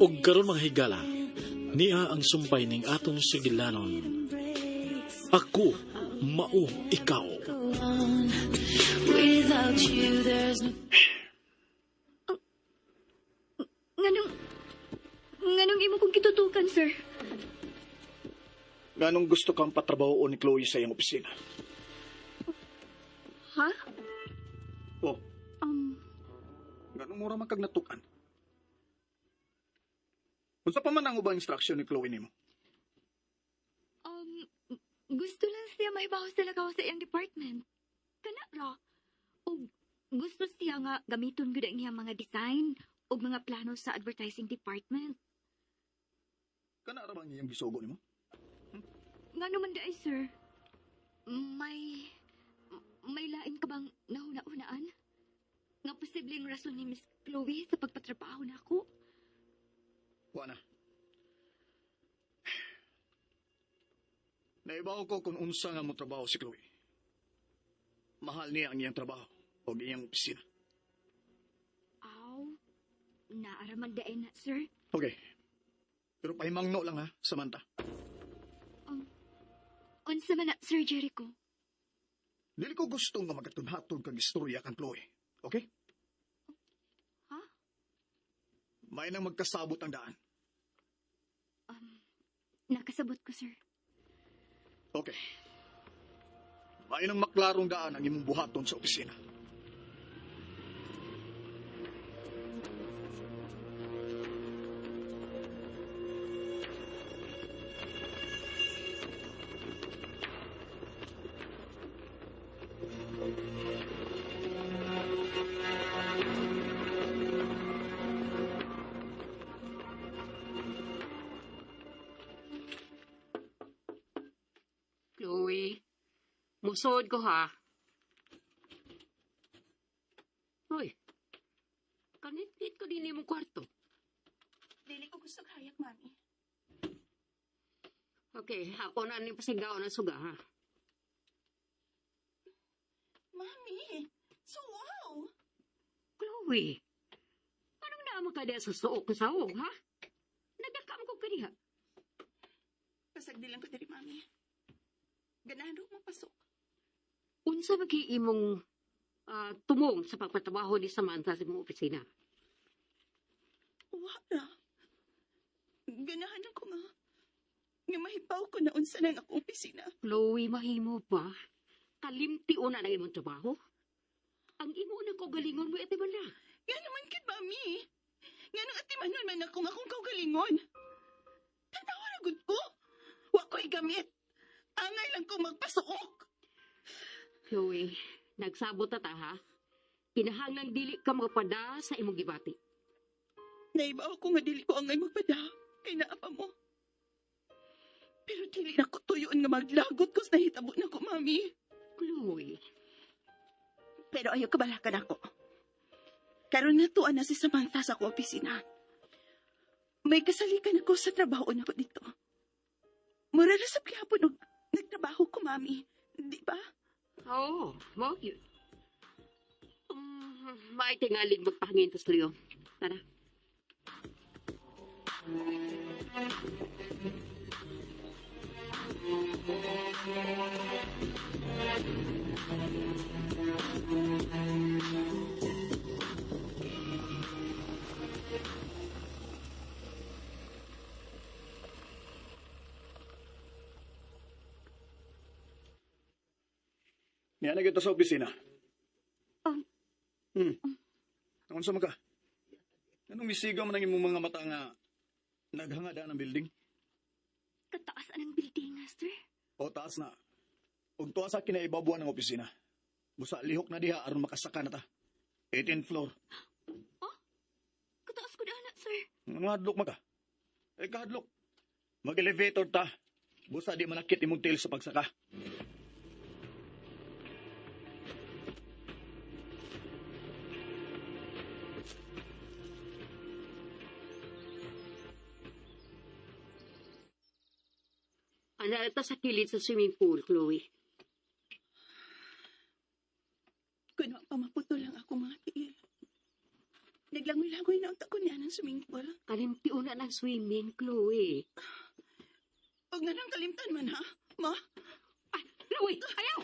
Og karon, mga higala, niya ang sumpay ning atong sugilanon. Ako, Mao Ikaw. Without you, there's no Nganong imo kong gitutukan, sir? Nganong gusto kang patrabahoon ni Chloe sa iyang opisina? Ha? Oh, nganong mura man kag natukan? Unsa pa man ang ubang instruction ni Chloe nimo? Gusto lang siya mahibaw sa lagaw sa iyang department. Kana ra. Og gusto siya nga gamiton gyud ang iyang mga design ug mga plano sa advertising department. Kana ra bang iyang gisugo nimo? Ngano man diay, sir? May lain ka bang nahuna-hunaan nga posibleng rason ni Miss Chloe sa pagpatrabaho nako? Wa na. Naibaw ko kung unsa nga mo trabaho si Chloe. Mahal niya ang iyang trabaho o iyang opisina. Aw, naa ra man diay na, sir. Okay. Pero pahimangno lang ha, Samantha. Unsa man na, Sir Jericho? Dili ko gusto nga magatun-hatod kag istorya kang Chloe. Okay? Ha? May nang magkasabot ang daan. Nakasabot ko, sir. Okay. May nang maklarong daan ang imong buhaton sa opisina. Chloe, musod ko ha. Hoy, kanit-nit ko din imong kwarto. Dili ko gusto hayak, Mami. Okay, ako na ni pasigaw ng suga ha. Mami! So wow! Chloe, anong naman ka diya sa suok ko sa ha? Nagdakam ko kaniha. Pasagdi lang ko diri, Mami. Ganahan ko mapasok. Unsa man kay imong tumong sa pagpatrabaho ni Samantha sa imong opisina? Wa ra. Ganahan ako nga. Nga mahibaw ko na unsa nang akong opisina. Chloe, mahimo ba? Kalimti una ng imong trabaho? Ang imo na kaugalingon mo atiman na. Nga naman kid, Mami. Nga nang atimanon man ako nga akong kaugalingon. Tanawa ra gud ko. Wa ko'y gamit. Angay lang ko magpasuok. Chloe, nagsabot ta ta ha? Kinahanglan dili ka magpada sa imong gibati. Naibaw ko nga dili ko angay magpada. Kay naa pa mo. Pero dili na ko tuyoon nga maglagot ko sa nahitabo na ko, Mami. Chloe. Pero ayaw kabalakan ako. Karon natuan na si Samantha sa akong opisina. May kasalikan ako sa trabaho nako dito. Mura ra sa gihapon og nagtrabaho ko, Mami. Di ba? Oo, oh, mao yun. May tingalig magpahangin tas Leo. Tara. Niya na kita sa opisina. Unsa man ka? Anong misigaw man ang imong mga mata nga naghangada ng building? Kataas anang building, sir. O taas na. Ug tuwa sa kinaibabuan ng opisina. Busa lihok na diha aron makasaka na ta. 18th floor. Oh? Kataas ko na, sir. Ano hadlok man ka? Eh kahadlok. Mag-elevator ta. Busa di manakit imong tail sa pagsaka. Ana ta sa kilid sa swimming pool, Chloe. Kuno pa maputol lang ako mga tiil. Maglangoy-langoy na unta ko niya ng swimming pool. Kalimti una ng swimming, Chloe. Huwag na nang kalimtan man, ha? Ma? Ay, Chloe, ayaw!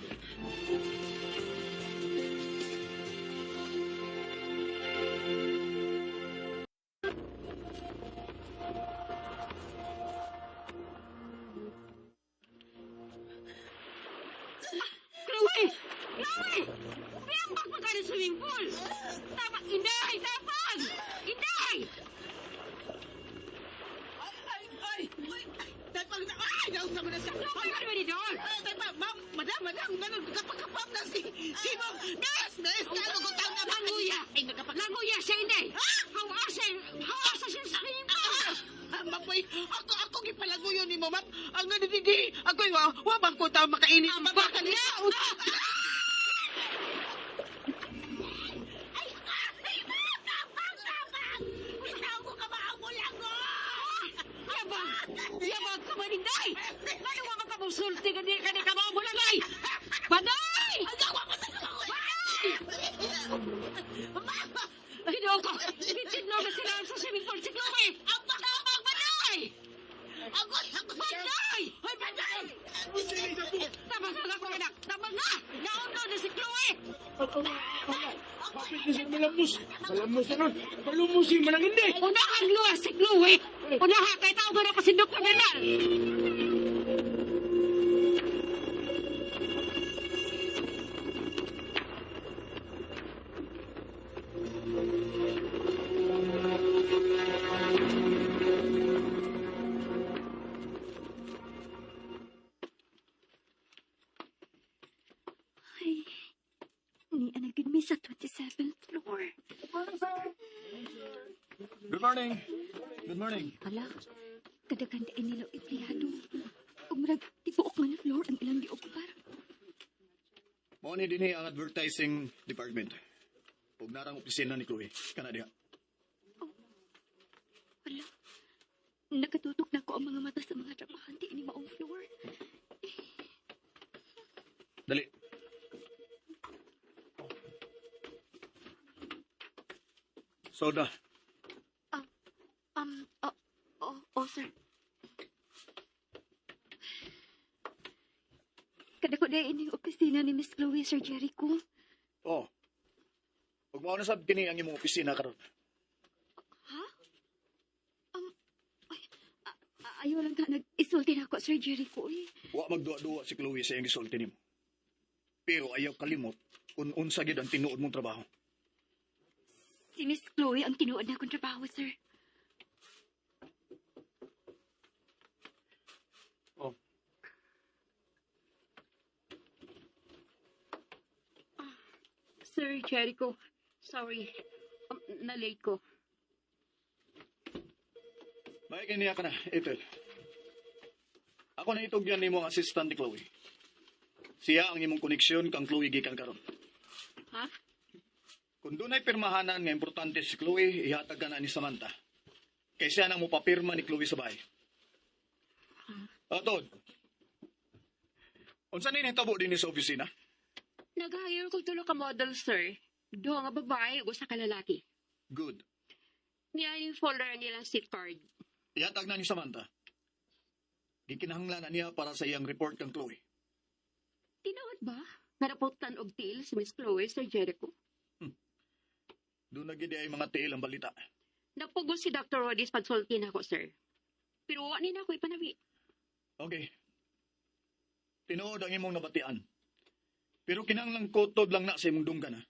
Chloe! Chloe! Piyambak pa ka ng swimming pool! Tama, inday! Tapang! Inday! Ay, ay, ay! Ay, Taypang na! Ay, nausa mo na siya! Chloe, ano ba dito? Ay, taypang! Ma'am, madam, madam! Ganun, kapag-kapam na si... Si Ma'am! Miss! Miss! Kano ko taon na Languya! Ay, nagkapag... Languya siya, inday! Hawasa! Hawasa siya sa swimming pool! Ah, Mapoy, ako, ako gipalanguyon ni mo, ma'am. Ang nanididi, ako'y wa, wa bang ko tao makainit. Ang Ma'am, bakla! kanina. Ay, ay, tapang, tapang! Ikaw ko ka maamulangoy! Yabang! Yabang ka ba, Inday? Ano ba makamusulti ka di ka di ka mamulangay? Baday! Ang gawa mo sa kakoy! Ginoo ko! Bitsin na sila sa swimming pool si Chloe! Ang Tapang, baday! Agoy, agoy! Baday! Hoy, baday! Tama na ako, anak! Tama na! Nauna na si Chloe! Kapit na siya malamos. Malamos na nun. Palumusin man ang hindi. Unahan luwas si Chloe! Unahan kay tao na pa si Dr. Bernal! Ay, ni anagid mi sa 27th floor. Good morning. Good morning. Hala, kadaghan ay nila empleyado. Ug murag tibuok man ang floor ang ilang giokupar. Mao ni dinhi ang advertising department. Ug narang opisina ni Chloe. Kana diha. Hala, nakatutok na ko ang mga mata sa mga trabahante ini maong floor. Dali. Soda. Oh, oh, oh, sir. Kadako na ining opisina ni Miss Chloe, Sir Jericho. Oh. Ug mao na sab kini ang imong opisina karon. Ha? Ay, ayaw lang ta nag-isulti na ako, Sir Jericho. Eh. Wa magduwa-duwa si Chloe sa iyang gisulti nimo. Pero ayaw kalimot kung unsa gyud ang tinuod mong trabaho. Si Miss Chloe ang tinuod na akong trabaho, sir. Oh. Sir Jericho, sorry. Na-late ko. May kaniya ka na, Ethel. Ako na itugyan nimo ang assistant ni Chloe. Siya ang imong koneksyon kang Chloe gikan karon. Ha? Kung dunay pirmahanan nga importante si Chloe, ihatag ka na ni Samantha. Kay siya nang mupapirma ni Chloe sa bahay. Ah, Tod. Unsa ni nahitabo dinhi sa opisina? Nag-hire ko tulo ka model, sir. Duha nga babae ug usa ka lalaki. Good. Niya yung folder ang ilang seat card. Ihatag na ni Samantha. Gikinahanglan na niya para sa iyang report kang Chloe. Tinuod ba? Naraputan og tiil si Miss Chloe, Sir Jericho. Doon na gid ay mga tiil ang balita. Nagpugos si Dr. Rodis pagsulti na ako, sir. Pero wa ni na ako ipanawi. Okay. Tinuod ang imong nabatian. Pero kinahanglan kotod lang na sa imong dunggan ha.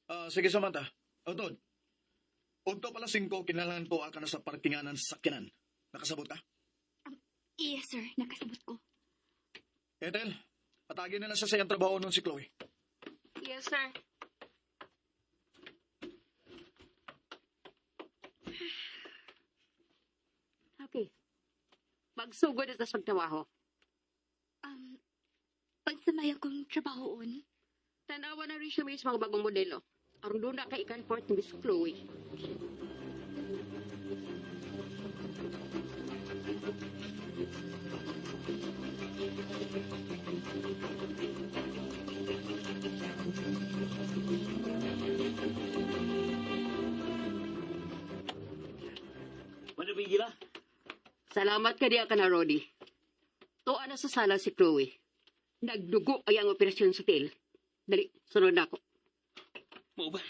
Ah, sige Samantha. O Tod. Udto pala 5 kinahanglan ko ka na sa parkinganan sa sakyanan. Nakasabot ka? Yes, sir. Nakasabot ko. Ethel, atagin na lang sa sayang trabaho nun si Chloe. Yes, sir. Okay. Magsugod na sa pagtrabaho. Pagsamay akong trabahoon. Tanawa na rin siya may mga bagong modelo. Aron doon na kay ikan-port ni Miss Chloe. Salamat ka diya ka na, Rodi. Tuwa na sa sala si Chloe. Nagdugo ay ang operasyon sa til. Dali, sunod na ako. Mao ba?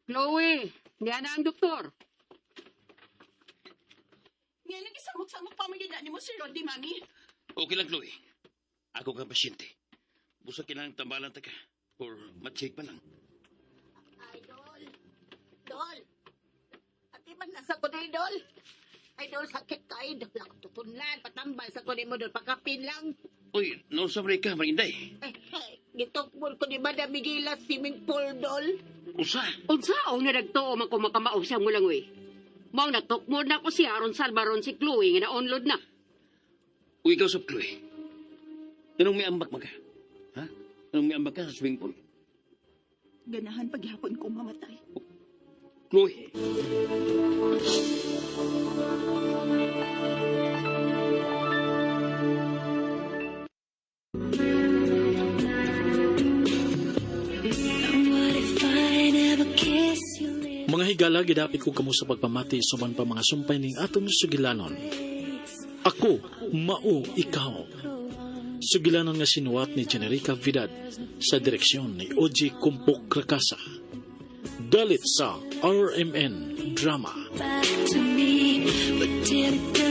Chloe, niya na ang doktor. Nga nagisamok-samok pa man yun na nimo si Roddy, Mami. Okay lang, Chloe. Ako ka pasyente. Busa kinahang tambalan ta ka. Or ma-check pa lang. Idol. Dol. Ati man nasa ko na, Idol. Idol, sakit ka, Idol. Ako tutunlan, patambal sa ko ni mo, Dol. Pakapin lang. Uy, noon sa ka, Marinday. Eh, eh, gitukmol ko ni Madam Miguela swimming pool, Dol. Usa. Unsa ang nagtuo man ko makamao siya mulangoy. Mao natukmo na ko siya aron salbaron si Chloe nga na-onload na. Uy, ikaw sa Chloe. Anong may ambak man ka? Ha? Anong may ambak ka sa swimming pool? Ganahan paghapon ko mamatay. Chloe. What if I never kiss your lips? Mga higala, gidapit ko kamo sa pagpamati sa pa mga sumpay ning atong sugilanon. Ako, mao, ikaw. Sugilanon nga sinuwat ni Generica Vidad sa direksyon ni Oji Kumpok Rakasa. Dalit sa RMN Drama. Back to me, but did it